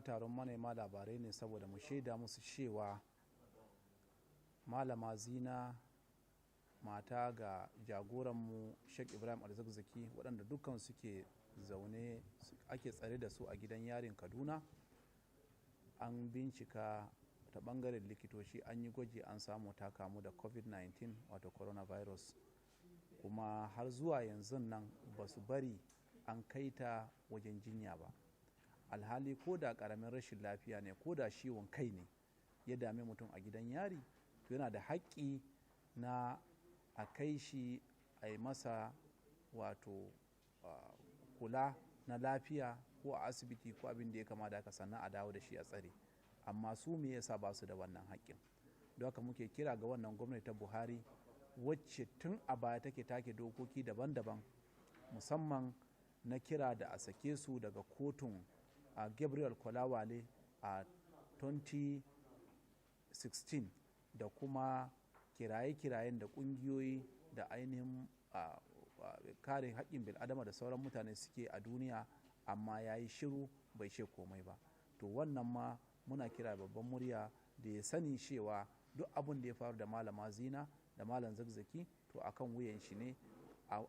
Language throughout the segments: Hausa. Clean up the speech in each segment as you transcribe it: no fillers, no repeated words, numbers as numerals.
Kira taron manema labarai ne saboda mu shaida musu cewa Malama Zina, mata ga jagoranmu Sheikh Ibrahim Alzakzaki, waɗanda dukkan suke zaune ake tsare da su a gidan yarin Kaduna, an bincika ta ɓangaren likitoci, an yi gwaji, an samu ta kamu da COVID-19, wato coronavirus. Kuma har zuwa yanzu nan ba su bari an kai ta wajen jinya ba. Alhali ko da ƙaramin rashin lafiya ne, ko da ciwon kai ne ya dami mutum a gidan yari, to yana da haƙƙi na a kai shi a yi masa wato kula na lafiya, ko a asibiti ko abin da ya kama da haka, sannan a dawo da shi a tsare. Amma su me yasa ba su da wannan haƙƙin? Don haka muke kira ga wannan gwamnati ta Buhari, wacce tun a baya take take dokoki daban-daban, musamman na kira da a sake su daga kotun a Gabriel Kolawole a 2016, da kuma kiraye-kirayen da kungiyoyi da ainihin kare haƙƙin bil'adama da sauran mutane suke a duniya, amma ya yi shiru, bai ce komai ba. To wannan ma muna kira babban murya da ya sani cewa duk abin da ya faru da Malama Zina da Malam Zakzaki, to akan wuyan shi ne.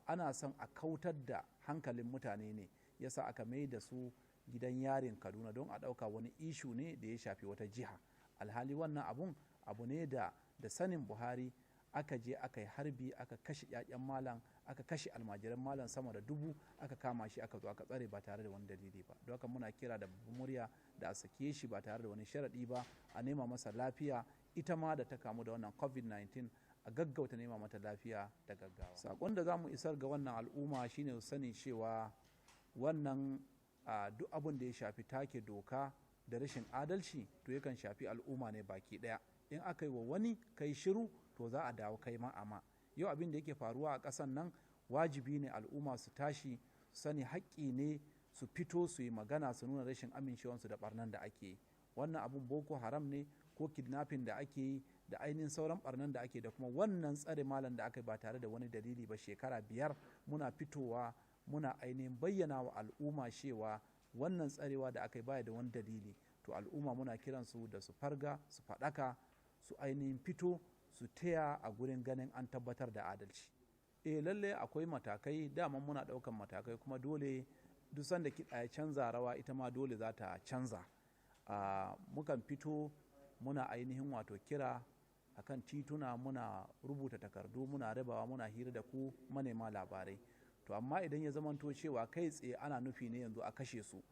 Ana son a kautar da hankalin mutane ne yasa aka mai da su gidan yarin Kaduna, don a ɗauka wani issue ne da ya shafi wata jiha. Alhali wannan abun abu ne da sanin Buhari aka je aka yi harbi, aka kashe 'ya'yan malam, aka kashe almajiran malam sama da 1000, aka kama shi, aka zo aka tsare ba tare da wani dalili ba. Don haka muna kira da babban murya da a sake shi ba tare da wani sharaɗi ba, a nema masa lafiya. Ita ma da ta kamu da wannan COVID-19, a gaggauta nema mata lafiya da gaggawa. Sakon da za mu isar ga wannan al'umma shine su sani cewa wannan duk abin da ya shafi take doka da rashin adalci, to yakan shafi al'umma ne baki ɗaya. In aka yi wa wani kai shiru, to za a dawo kai ma. Amma yau abin da yake faruwa a ƙasan nan, wajibi ne al'umma su tashi, su sani haƙƙi ne su fito su yi magana, su nuna rashin amincewansu da barnan da ake yi. Wannan abun Boko Haram ne ko kidnapping da ake yi da ainihin sauran barnan da ake, da kuma wannan tsare malam da aka yi ba tare da wani dalili ba shekara 5, muna fitowa muna ainihin bayyana wa al'umma cewa wannan tsarewa da aka yi baya da wani dalili. To al'umma muna kiransu da su farga, su faɗaka, su ainihin fito su taya a gurin ganin an tabbatar da adalci. Eh, lalle akwai matakai. Daman muna ɗaukan matakai, kuma dole duk sanda kiɗa ya canza rawa, ita ma dole za ta canza. Mukan fito muna ainihin wato kira akan tituna, muna rubuta takardu, muna rabawa, muna hira da ku manema labarai. To amma idan ya zamanto cewa kai tsaye ana nufi ne yanzu a kashe su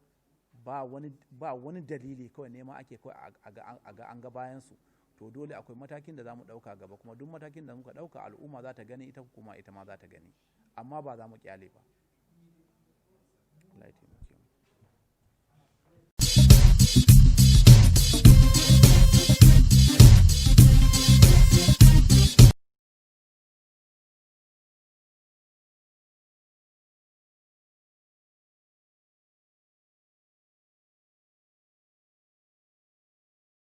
ba wani dalili, kawai nema ake kawai a ga an ga bayan su, to dole akwai matakin da za mu ɗauka gaba. Kuma duk matakin da muka ɗauka, al'umma za ta gani, ita kuma ita ma za ta gani, amma ba za mu kyale ba.